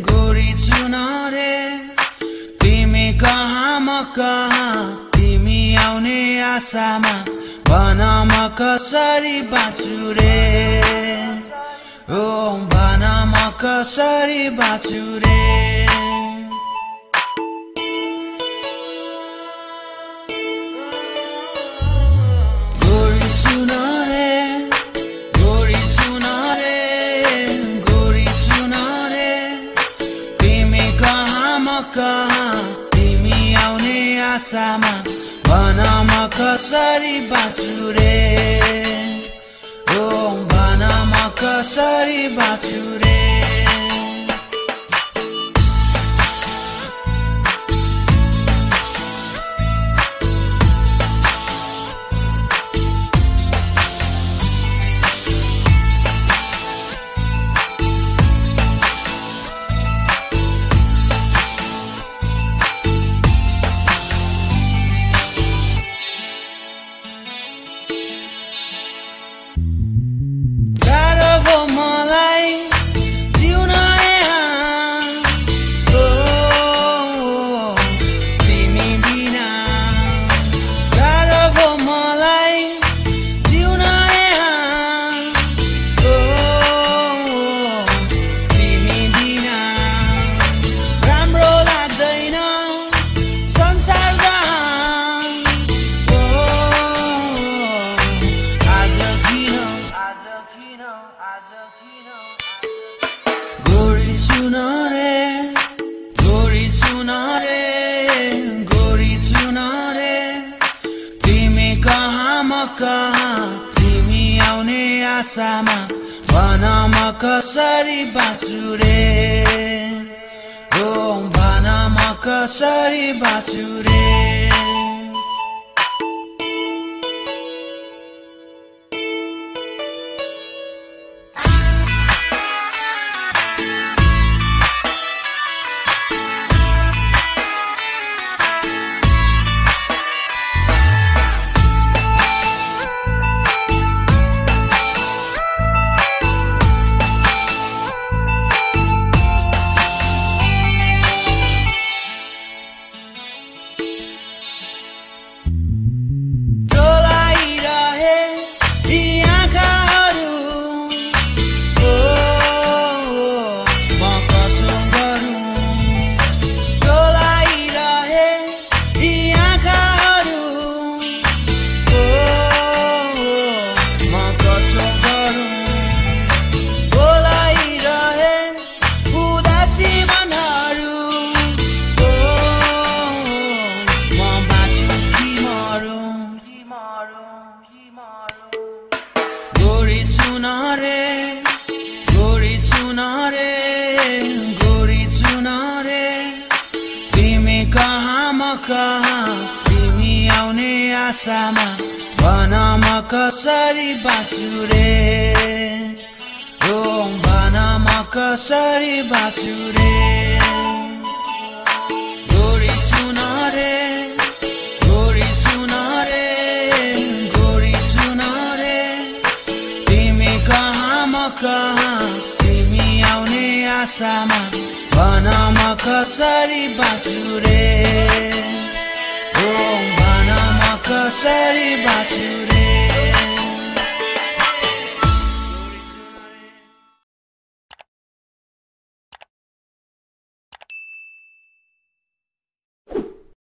गोरी सुन रे तिमी कहाँ म कहाँ तिमी आउने आशामा भन म कसरी बाँचु रे ओ भन म कसरी बाँचु रे कहाँ तिमी आउने आशामा भन म कसरी बाँचु रे ओ भन म कसरी बाँचु रे गोरी सुन रे तिमी कहाँ म कहाँ तिमी आउने आशामा भन म कसरी बाँचु रे ओ भन म कसरी बाँचु रे गोरी सुन रे तिमी कहाँ म कहाँ तिमी आउने आशामा भन म कसरी बाँचु रे ओ भन म कसरी बाँचु रे गोरी सुन रे तिमी कहाँ म कहाँ तिमी आउने आशामा भन म कसरी बाँचु रे ओ भन म कसरी बाँचु